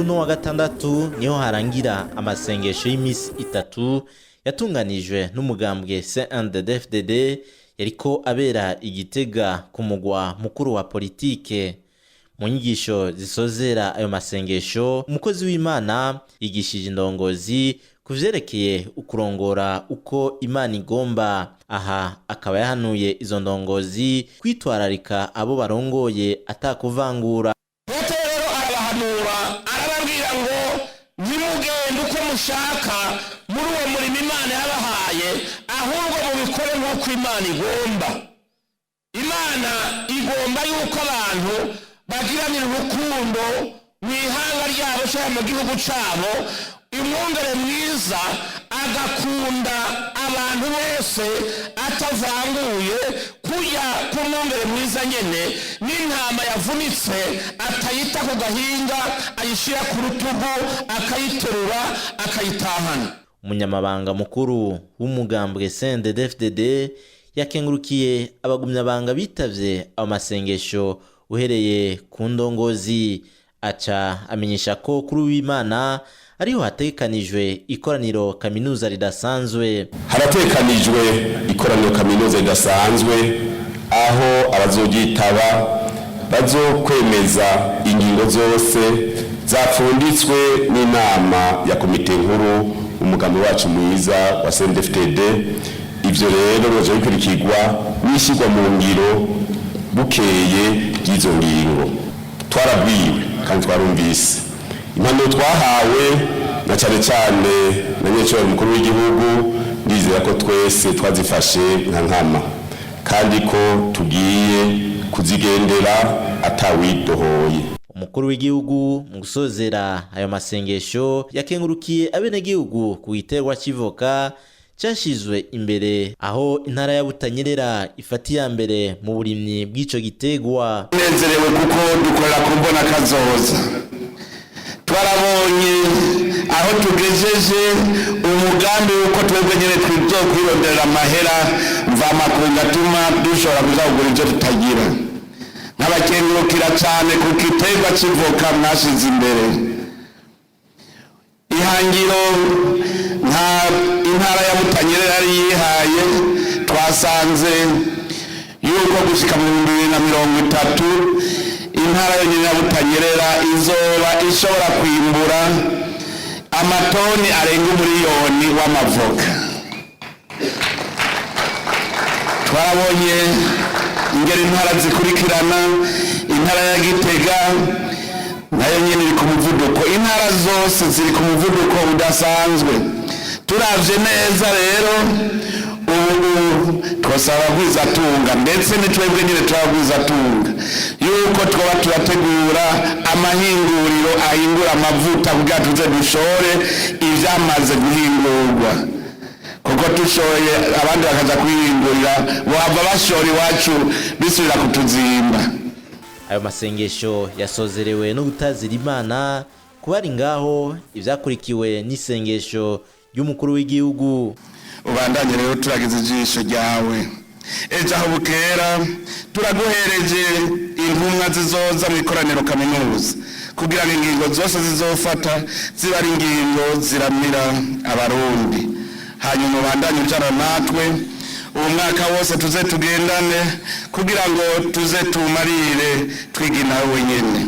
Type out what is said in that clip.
Kuri uno wa gatandatu niho harangira amasengesho y'imisi itatu yatunganijwe n'umugambwe CNDD-FDD, yariko abera Igitega ku mugwa mukuru wa politike. Mu nyigisho zisozera ayo masengesho, umukozi w'Imana yigishije indongozi ku vyerekeye ukurongora uko Imana igomba. Aha akaba yahanuye izo ndongozi kwitwararika abo barongoye atakuvangura. Petero rero arabahanura, arababwira ngo ntimugende uko mushaka muri uwo murimo Imana yabahaye, ahubwo mubikore nk'uko Imana igomba. Imana igomba yuko abantu bagiranira urukundo mu ihanga ryabo cyangwa mu gihugu cyabo. Umwungere mwiza agakunda abantu bose atavanguye, kujya k'umwungere mwiza nyine n'intama yavunitse atayita ku gahinga, ayishyira ku rutugu, akayiterura, akayitahana. Umunyamabanga mukuru w'umugambwe CNDD-FDD yakengurukiye abagumyabanga bitavye ayo masengesho, uhereye ku ndongozi, aca amenyesha ko kuri uw'Imana ariho hategekanijwe ikoraniro kaminuza ridasanzwe. Haratekanijwe ikoraniro kaminuza ridasanzwe, aho abazoryitaba bazokwemeza ingingo zose zapfunditswe n'inama ya komite nkuru umugambi wacu mwiza wa CNDD-FDD. Ivyo rero bizoca bikurikirwa n'ishyirwa mu ngiro bukeye ry'izo ngingo. Twarabwiwe kandi twarumvise impanuro twahawe na cyane cyane na nyiracyubahiro mukuru w'igihugu. Ndizera ko twese twazifashe nka nkama kandi ko tugiye kuzigendera atawidohoye. Umukuru w'igihugu mu gusozera ayo masengesho yakengurukiye abenegihugu ku giterwa c'ivoka cyashizwe imbere, aho intara ya Butanyerera ifata iya mbere mu burimyi bw'ico gitegwa. Nezerewe kuko dukorera ku mbona kazoza. Twarabonye aho tugejeje umugambi w'uko twebwe nyine twizokwironderera amahera mvamakungu atuma dushobora kuza kugura ibyo tutagira. Nkabakengurukira cyane ku giterwa c'ivoka mwashize imbere. Ihangiro nka intara ya Butanyerera yari yihaye, twasanze yuko gushika mu 2030 intara yonyine ya Butanyerera izoba ishobora kwimbura amatoni arenga 1 miliyoni w'amavoka. Twarabonye ingeri intara zikurikirana. Intara ya Gitega nayo nyine iri ku muvuduko. Intara zose ziri ku muvuduko udasanzwe. Turavye neza rero, ubu twosaba abagwizatunga, ndetse ni twebwe nyine turabagwizatunga, yuko twoba turategura amahinguriro ahingura amavuta kugira tuze dushore ivyamaze guhingurwa, kuko dushoye abandi bakaza kwihingurira, bohava bashora iwacu bisubira kutuzimba. Ayo masengesho yasozerewe no gutazira Imana kubari ngaho, ivyakurikiwe n'isengesho ry'umukuru w'igihugu. Ubandanye rero turagize ijisho ryawe. Ejo aho bukera turaguhereje intumwa zizoza mu ikoraniro kaminuza, kugira ngo ingingo zose zizofata ziba ari ingingo ziramira Abarundi. Hanyuma ubandanye ujana natwe uwo mwaka wose, tuze tugendane kugira ngo tuze tumarire twigina wenyine.